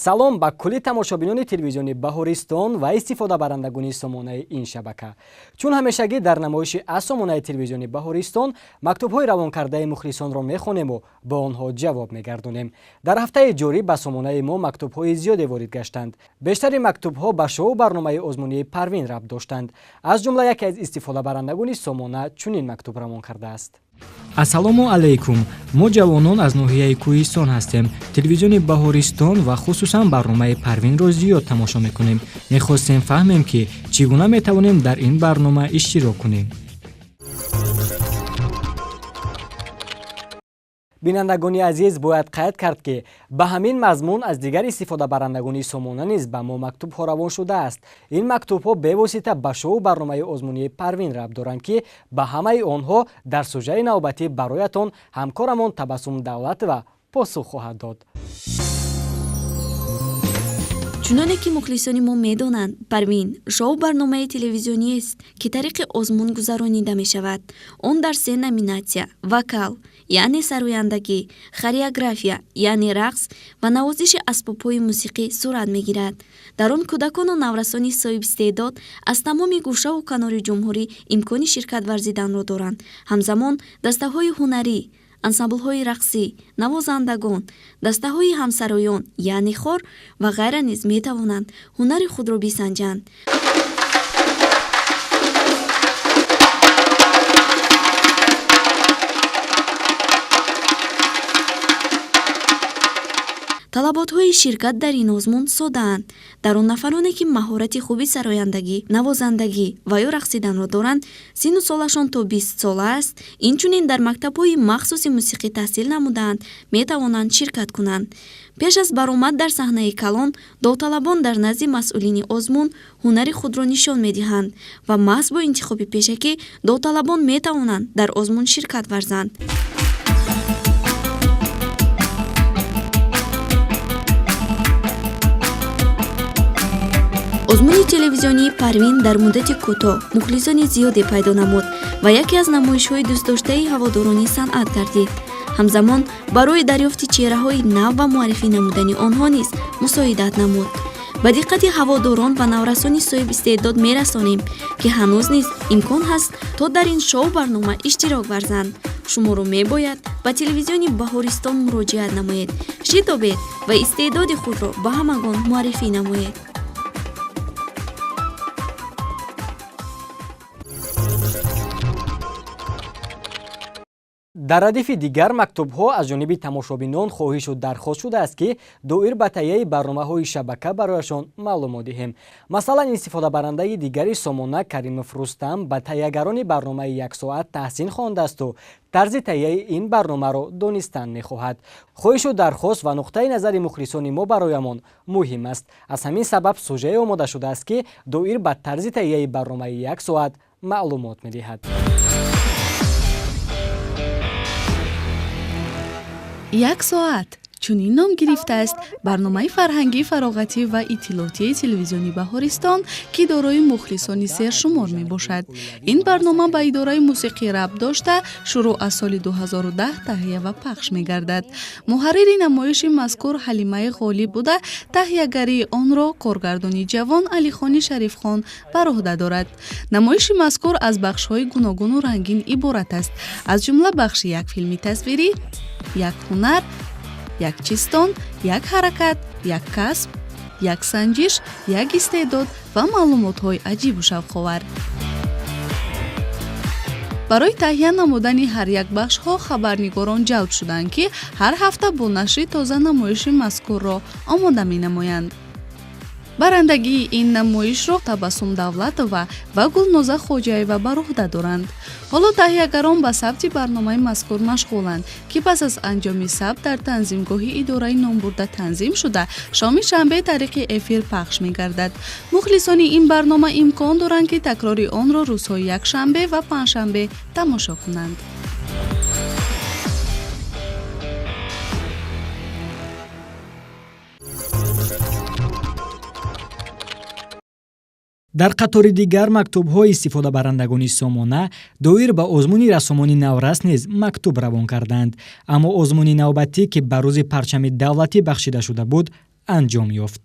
Салом ба кулли тамошобинони телевизиони Баҳористон ва истифодабарандагони сомонаи ин шабака. Чун ҳамешагӣ дар намоиши аз сомонаи телевизиони Баҳористон мактубҳои равонкардаи мухлисонро мехонему бо онҳо ҷавоб мегардонем. Дар ҳафтаи ҷорӣ ба сомонаи мо мактубҳои зиёде ворид гаштанд. Бештари мактубҳо ба шоу барномаи озмунии Парвин рабт доштанд. Аз ҷумла яке аз истифодабарандагони сомона чунин мактуб равон кардааст. Ассалому алайкум. Мо ҷавонон аз ноҳияи Кӯҳистон ҳастем. Телевизиони Баҳористон ва хусусан барномаи Парвинро зиёд тамошо мекунем. Мехостем фаҳмем, ки чӣ гуна метавонем дар ин барнома иштирок кунем. Бинандагони азиз, бояд қайд кард, ки ба ҳамин мазмун аз дигар истифодабарандагони сомона низ ба мо мактубҳо равон шудааст. Ин мактубҳо бевосита ба шоу барномаи озмунии Парвин рабт доранд, ки ба ҳамаи онҳо дар сужаи навбатӣ бароятон ҳамкорамон Табассум Давлатова посух хоҳад дод. Чуноне ки мухлисони мо медонанд, Парвин шоу барномаи телевизиониест, ки тариқи озмун гузаронида мешавад. Он дар се номинатсия: вокал, яъне сарояндагӣ, хореография, яъне рақс ва навозиши асбобҳои мусиқӣ сурат мегирад. Дар он кӯдакону наврасони соҳибистеъдод аз тамоми гӯшаву канори ҷумҳурӣ имкони ширкат варзиданро доранд. Ҳамзамон дастаҳои ҳунарӣ, ансамблҳои рақсӣ, навозандагон, дастаҳои ҳамсароён, яъне хор ва ғайра низ метавонанд ҳунари худро бисанҷанд. Талаботҳои ширкат дар ин озмун содаанд. Дар он нафароне, ки маҳорати хуби сарояндагӣ, навозандагӣ ва ё рақсиданро доранд, синну солашон то 20 сола аст, инчунин дар мактабҳои махсуси мусиқӣ таҳсил намудаанд, метавонанд ширкат кунанд. Пеш аз баромад дар саҳнаи калон довталабон дар назди масъулини озмун ҳунари худро нишон медиҳанд ва маҳз бо интихоби пешакӣ довталабон метавонанд дар озмун ширкат варзанд. Озмуни телевизионии Парвин дар муддати кӯтоҳ мухлисони зиёде пайдо намуд ва яке аз намоишҳои дӯстдоштаи ҳаводорони санъат гардид. Ҳамзамон барои дарёфти чеҳраҳои нав ва муаррифӣ намудани онҳо низ мусоидат намуд. Ба диққати ҳаводорон ва наврасони соҳибистеъдод мерасонем, ки ҳанӯз низ имкон ҳаст, то дар ин шоу барнома иштирок варзанд. Шуморо мебояд ба телевизиони Баҳористон муроҷиат намоед, шитобед ва истеъдоди худро ба ҳамагон муаррифӣ намоед. Дар радифи дигар мактубҳо аз ҷониби тамошобинон хоҳишу дархост шудааст, ки доир ба таҳияи барномаҳои шабака барояшон маълумот диҳем. Масалан, истифодабарандаи дигари сомона Каримов Рустам ба таҳиягарони барномаи Як соат таҳсин хондасту тарзи таҳияи ин барномаро донистан мехоҳад. Хоҳишу дархост ва нуқтаи назари мухлисони мо бароямон муҳим аст. Аз ҳамин сабаб сужае омода шудааст, ки доир ба тарзи таҳияи барномаи Як соат маълумот медиҳад. Як соат чунин ном гирифтааст барномаи фарҳангӣ, фароғатӣ ва иттилоотии телевизиони Баҳористон, ки дорои мухлисони сершумор мебошад. Ин барнома ба идораи мусиқӣ рабт дошта, шурӯъ аз соли 2010 таҳия ва пахш мегардад. Муҳаррири намоиши мазкур Ҳалимаи Ғолиб буда, таҳиягарии онро коргардони ҷавон Алихони Шарифхон ба роҳда дорад. Намоиши мазкур аз бахшҳои гуногуну рангин иборат аст, аз ҷумла бахши як филми тасвирӣ, як ҳунар, як чистон, як ҳаракат, як касб, як санҷиш, як истеъдод ва маълумотҳои аҷибу шавқовар. Барои таҳия намудани ҳар як бахшҳо хабарнигорон ҷалб шуданд, ки ҳар ҳафта бо нашри тоза намоиши мазкурро омода менамоянд. Барандагии ин намоишро Табассум Давлатова ва Гулноза Хоҷаева бар уҳда доранд. Ҳоло таҳиягарон ба сабти барномаи мазкур машғуланд, ки пас аз анҷоми сабт дар танзимгоҳи идораи номбурда танзим шуда, шоми шанбе тариқи эфир пахш мегардад. Мухлисони ин барнома имкон доранд, ки такрори онро рӯзҳои якшанбе ва панҷшанбе тамошо кунанд. Дар қатори дигар мактубҳои истифодабарандагони сомона доир ба озмуни рассомони наврас низ мактуб равон карданд. Аммо озмуни навбатӣ, ки ба рӯзи парчами давлатӣ бахшида шуда буд, анҷом ёфт.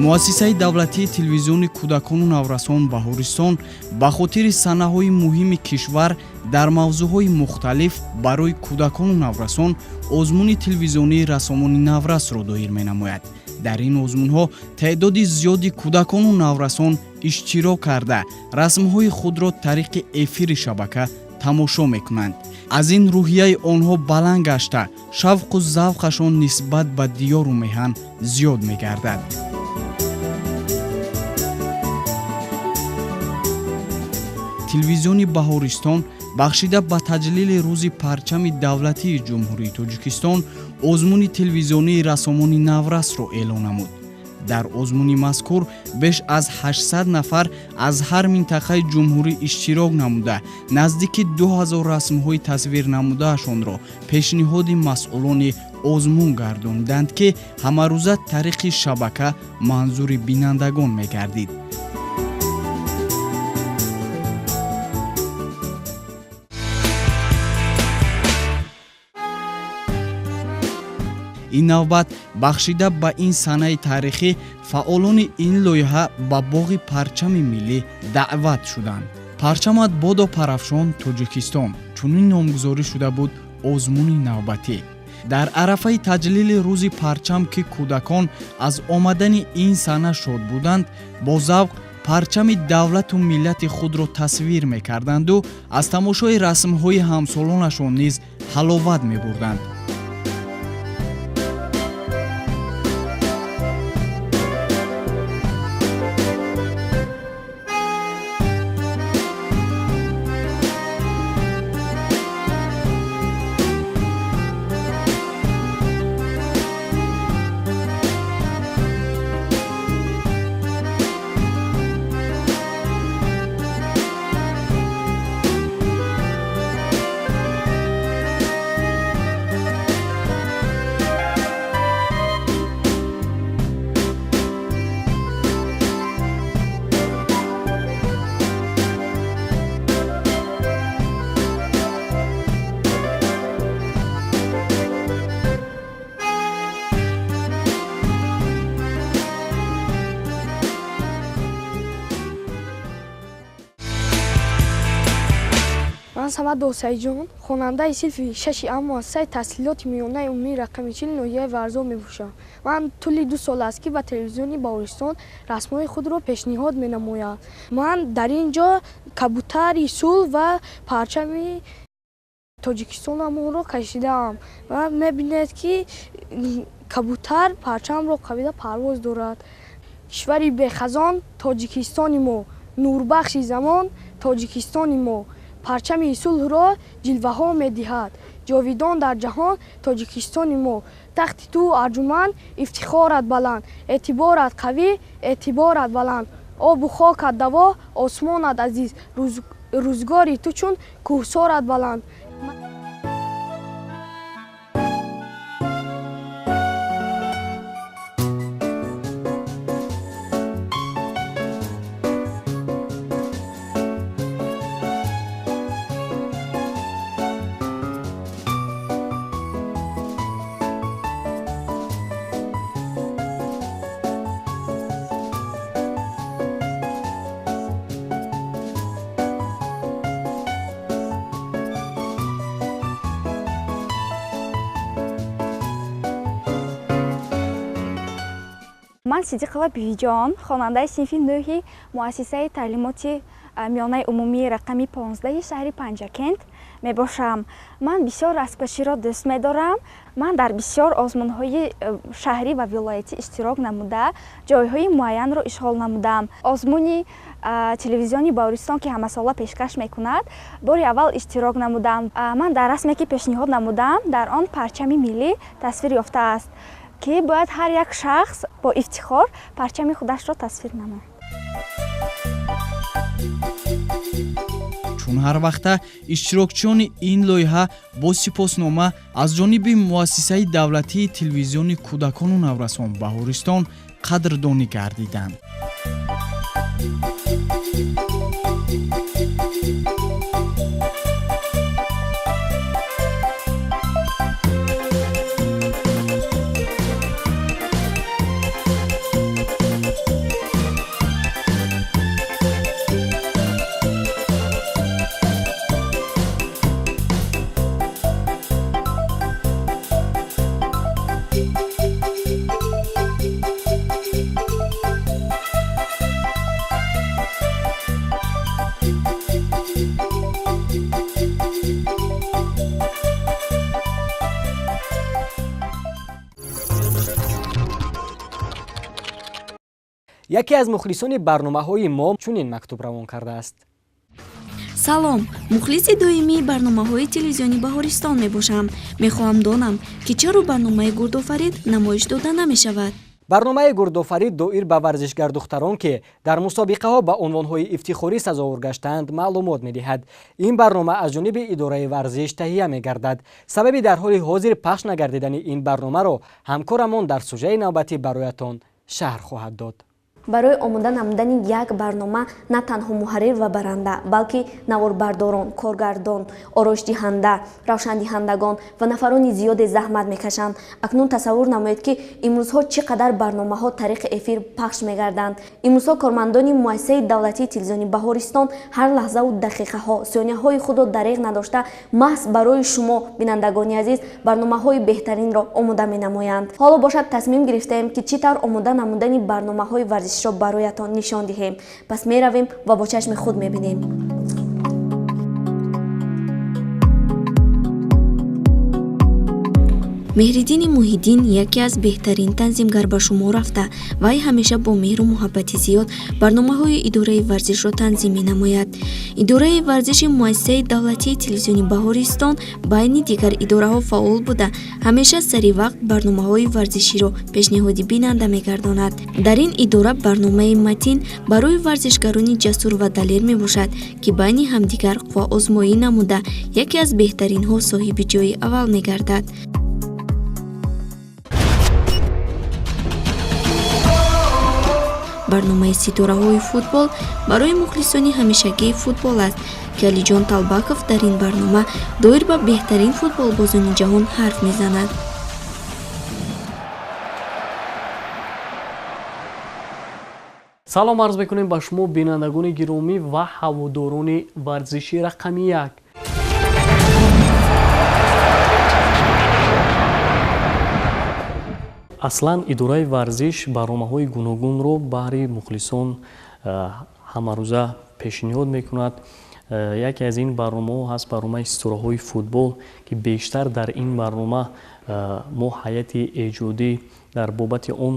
Муассисаи давлатии телевизиони кӯдакону наврасон Баҳористон ба хотири санаҳои муҳими кишвар дар мавзӯъҳои мухталиф барои кӯдакону наврасон озмуни телевизионии рассомони наврасро доир менамояд. Дар ин озмунҳо теъдоди зиёди кӯдакону наврасон иштирок карда, расмҳои худро тариқи эфири шабака тамошо мекунанд. Аз ин рӯҳияи онҳо баланд гашта, шавқу завқашон нисбат ба диёру меҳан зиёд мегардад. Телевизиони Баҳористон бахшида ба таҷлили рӯзи парчами давлатии Ҷумҳурии Тоҷикистон озмуни телевизионии рассомони наврасро эълон намуд. Дар озмуни мазкур беш аз 800 нафар аз ҳар минтақаи ҷумҳурӣ иштирок намуда, наздики 2000 расмҳои тасвирнамудаашонро пешниҳоди масъулони озмун гардониданд, ки ҳамарӯза тариқи шабака манзури бинандагон мегардид. Ин навбат бахшида ба ин санаи таърихӣ фаъолони ин лоиҳа ба боғи парчами миллӣ даъват шуданд. Парчамат бодо парафшон Тоҷикистон чунин номгузорӣ шуда буд озмуни навбатӣ. Дар арафаи таҷлили рӯзи парчам, ки кӯдакон аз омадани ин сана шод буданд, бо завқ парчами давлату миллати худро тасвир мекарданду аз тамошои расмҳои ҳамсолонашон низ ҳаловат мебурданд. Ман Самад Досаиҷон, хонандаи синфи шаши А муассисаи таҳсилоти миёнаи умумии рақами 40 ноҳияи Варзоб мебошам. Ман тӯли 2 сол аст, ки ба телевизиони Баҳористон расмҳои худро пешниҳод менамоям. Ман дар ин ҷо кабутари сулҳ ва парчами Тоҷикистонамонро кашидаам ва мебинед, ки кабутар парчамро қабида парвоз дорад. Кишвари бехазон Тоҷикистони мо, нурбахши замон Тоҷикистони мо, парчами сулҳро ҷилваҳо медиҳад, ҷовидон дар ҷаҳон Тоҷикистони мо. Тахти ту арҷуманд, ифтихорат баланд, эътиборат қавӣ, эътиборат баланд, обу хокат даво, осмонат азиз, рӯзгори ту чун кӯҳсорат баланд. Ман Сидиқова Бибиҷон, хонандаи синфи нӯҳи муассисаи таълимоти миёнаи умумии рақами 15 шаҳри Панҷакент мебошам. Ман бисёр расмкаширо дӯст медорам. Ман дар бисёр озмунҳои шаҳрӣ ва вилоятӣ иштирок намуда, ҷойҳои муайянро ишғол намудам. Озмуни телевизиони Баҳористон, ки ҳамасола пешкаш мекунад, бори аввал иштирок намудам. Ман дар расме, ки пешниҳод намудам, дар он парчами миллӣ тасвир ёфтааст, ки бояд ҳар як шахс бо ифтихор парчами худашро тасвир намояд. Чун ҳар вақта иштирокчиёни ин лоиҳа бо сипоснома аз ҷониби муассисаи давлатии телевизиони кӯдакону наврасон Баҳористон қадрдонӣ гардиданд. Яке аз мухлисони барномаҳои мо чунин мактуб равон кардааст. Салом, мухлиси доимии барномаҳои телевизиони Баҳористон мебошам. Мехоҳам донам, ки чаро барномаи Гурдофарид намоиш дода намешавад. Барномаи Гурдофарид доир ба варзишгардухтарон, ки дар мусобиқаҳо ба унвонҳои ифтихорӣ сазовор гаштаанд, маълумот медиҳад. Ин барнома аз ҷониби идораи варзиш таҳия мегардад. Сабаби дар ҳоли ҳозир пахш нагардидани ин барномаро ҳамкорамон дар сужаи навбатӣ бароятон шарҳ хоҳад дод. Барои омода намудани як барнома на танҳо муҳаррир ва баранда, балки наворбардорон, коргардон, ороишдиҳанда, равшандиҳандагон ва нафарони зиёде заҳмат мекашанд. Акнун тасаввур намоед, ки имрӯзҳо чӣ қадар барномаҳо тариқи эфир пахш мегарданд. Имрӯзҳо кормандони муассисаи давлатии телевизиони Баҳористон ҳар лаҳзаву дақиқаҳо сонияҳои худро дареғ надошта, маҳз барои шумо, бинандагони азиз, барномаҳои беҳтаринро омода менамоянд. Ҳоло бошад, тасмим гирифтаем, ки чӣ тавр омода намудани барномаҳои варзиширо бароятон нишон диҳем. Пас меравем ва бо чашми худ мебинем. Меҳриддини Муҳиддин яке аз беҳтарин танзимгар ба шумор рафта, вай ҳамеша бо меҳру муҳаббати зиёд барномаҳои идораи варзишро танзим менамояд. Идораи варзиши муассисаи давлатии телевизиони Баҳористон байни дигар идораҳо фаъол буда, ҳамеша сари вақт барномаҳои варзиширо пешниҳоди бинанда мегардонад. Дар ин идора барномаи матин барои варзишгарони ҷасур ва далер мебошад, ки байни ҳамдигар қувваозмоӣ намуда, яке аз беҳтаринҳо соҳиби ҷои аввал мегардад. Барномаи ситораҳои футбол барои мухлисони ҳамешагии футбол аст, ки Алиҷон Талбаков дар ин барнома доир ба беҳтарин футболбозони ҷаҳон ҳарф мезанад. Салом арз мекунем ба шумо, бинандагони гиромӣ ва ҳаводорони варзиши рақами як. Аслан идораи варзиш барномаҳои гуногунро баҳри мухлисон ҳамарӯза пешниҳод мекунад. Яке аз ин барномаҳо ҳаст барномаи ситораҳои футбол, ки бештар дар ин барнома мо ҳайати эҷодӣ дар бобати он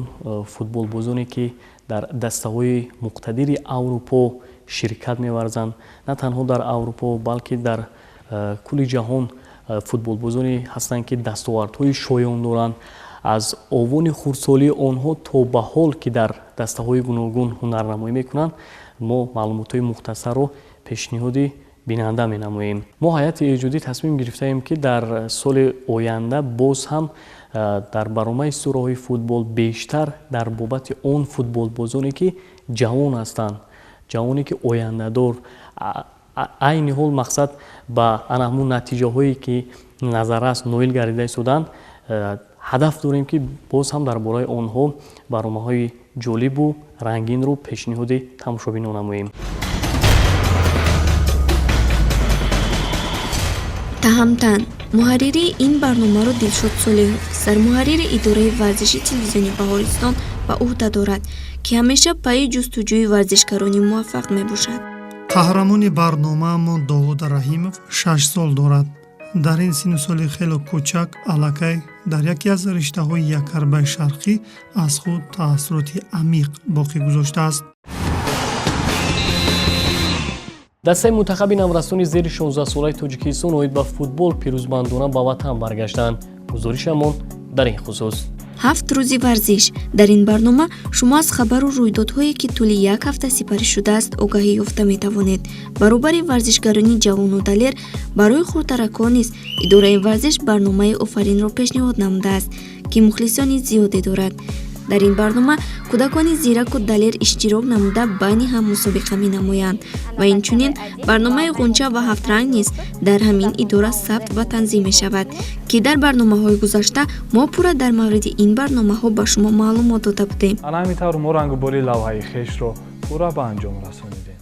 футболбозоне, ки дар дастаҳои муқтадири Аврупо ширкат меварзанд, на танҳо дар Аврупо, балки дар кулли ҷаҳон футболбозоне ҳастанд, ки дастовардҳои шоён доранд. Аз овони хурдсолии онҳо то ба ҳол, ки дар дастаҳои гуногун ҳунарнамоӣ мекунанд, мо маълумотҳои мухтасарро пешниҳоди бинанда менамоем. Мо ҳайати эҷодӣ тасмим гирифтаем, ки дар соли оянда боз ҳам дар барномаи ситораҳои футбол бештар дар бобати он футболбозоне, ки ҷавон ҳастанд, ҷавоне, ки ояндадор, айни ҳол мақсад ба ана ҳамун натиҷаҳое, ки назаррас ноил гардида истоданд, ҳадаф дорем, ки боз ҳам дар бораи онҳо барномаҳои ҷолибу рангинро пешниҳоди тамошобинон намоем. Таҳамтан муҳаррири ин барномаро Дилшод Солиҳов, сармуҳаррири идораи варзиши телевизиони Баҳористон, ба ӯҳда дорад, ки ҳамеша пайи ҷустуҷӯи варзишгарони муваффақ мебошад. Қаҳрамони барномаамон Довуд Раҳимов 6 сол дорад. Дар ин синну соли хело кӯчак аллакай дар яке аз риштаҳои якарбаи шарқӣ аз худ таассуроти амиқ боқӣ гузоштааст. Дастаи мунтахаби наврасони зери 16-солаи Тоҷикистон оид ба футбол пирӯзмандона ба ватан баргаштанд. Гузоришамон дар ин хусус. 7 рӯзи варзиш. Дар ин барнома шумо аз хабару рӯйдодҳое, ки тӯли як ҳафта сипарӣ шудааст, огаҳӣ ёфта метавонед. Баробари варзишгарони ҷавону далер барои хурдтаракон низ идораи варзиш барномаи офаринро пешниҳод намудааст, ки мухлисони зиёде дорад. Дар ин барнома кӯдакони зираку далер иштирок намуда байни ҳам мусобиқа менамоянд ва инчунин барномаи ғунча ва ҳафтранг низ дар ҳамин идора сабт ва танзим мешавад, ки дар барномаҳои гузашта мо пурра дар мавриди ин барномаҳо ба шумо маълумот дода будем. Ана ҳамин тавр мо рангубори лавҳаи хешро пурра ба анҷом расонидем.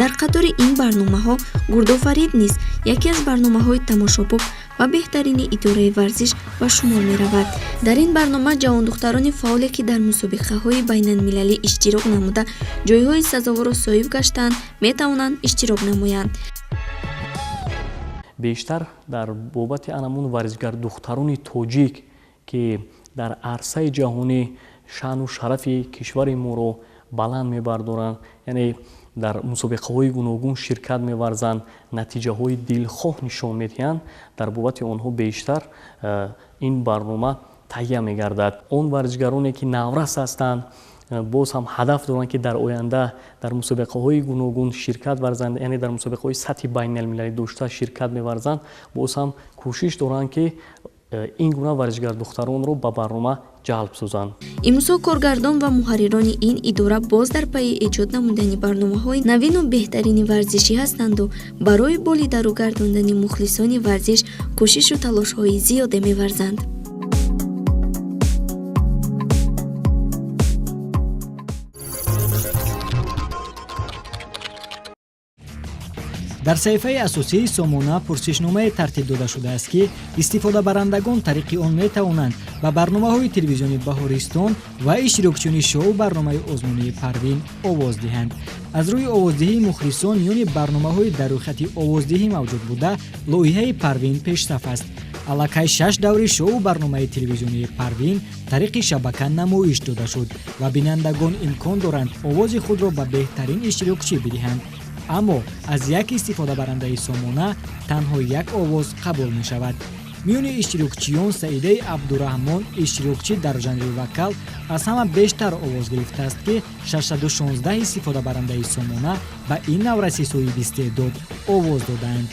Дар қатори ин барномаҳо Гурдофарид низ яке аз барномаҳои тамошобоб ва беҳтарини идораи варзиш ба шумор меравад. Дар ин барнома ҷавондухтарони фаъоле, ки дар мусобиқаҳои байналмилалӣ иштирок намуда ҷойҳои сазоворро соҳиб гаштаанд, метавонанд иштирок намоянд. Бештар дар бобати анамун варзишгардухтарони тоҷик, ки дар арсаи ҷаҳонӣ шаъну шарафи кишвари моро баланд мебардоранд, яъне дар мусобиқаҳои гуногун ширкат меварзанд, натиҷаҳои дилхоҳ нишон медиҳанд, дар бобати онҳо бештар ин барнома таҳия мегардад. Он варзишгароне, ки наврас ҳастанд, боз ҳам ҳадаф доранд, ки дар оянда дар мусобиқаҳои гуногун ширкат варзанд, яъне дар мусобиқаҳои сатҳи байналмилалӣ дошта ширкат меварзанд, боз ҳам кӯшиш доранд, ки ин гуна варзишгардухтаронро ба барнома ҷалб созанд. Имрӯзҳо коргардон ва муҳаррирони ин идора боз дар пайи эҷод намудани барномаҳои навину беҳтарини варзишӣ ҳастанду барои болидару гардондани мухлисони варзиш кӯшишу талошҳои зиёде меварзанд. Дар саҳифаи асосии сомона пурсишномае тартиб дода шудааст, ки истифодабарандагон тариқи он метавонанд ба барномаҳои телевизиони Баҳористон ва иштирокчиёни шоу барномаи озмунии Парвин овоз диҳанд. Аз рӯи овоздиҳии мухлисон миёни барномаҳои дар рӯйхати овоздиҳӣ мавҷуд буда, лоиҳаи Парвин пешсаф аст. Аллакай 6 даври шоу барномаи телевизионии Парвин тариқи шабака намоиш дода шуд ва бинандагон имкон доранд овози худро ба беҳтарин иштирокчӣ бидиҳанд. Аммо аз як истифодабарандаи сомона танҳо як овоз қабул мешавад. Миёни иштирокчиён Саидаи Абдураҳмон, иштирокчӣ дар жанри вокал, аз ҳама бештар овоз гирифтааст, ки 616 истифодабарандаи сомона ба ин навраси соҳиби истеъдод овоз додаанд.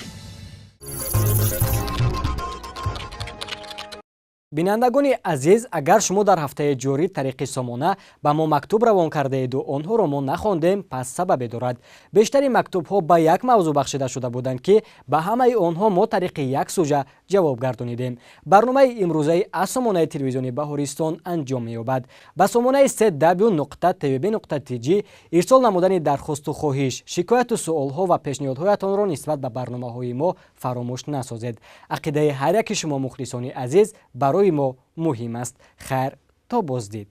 Бинандагони азиз, агар шумо дар ҳафтаи ҷорӣ тариқи сомона ба мо мактуб равон кардаеду онҳоро мо нахондем, пас сабабе дорад. Бештари мактубҳо ба як мавзӯъ бахшида шуда буданд, ки ба ҳамаи онҳо мо тариқи як сужа ҷавоб гардонидем. Барномаи имрӯзаи аз сомонаи телевизиони Баҳористон анҷом меёбад. Ба сомонаи cw.tvb.tg ирсол намудани дархосту хоҳиш, шикояту суолҳо ва пешниҳодҳоятонро нисбат ба барномаҳои мо фаромӯш насозед. Ақидаи ҳар яки шумо, мухлисони азиз, барои мо муҳим аст. Хайр, то боздид.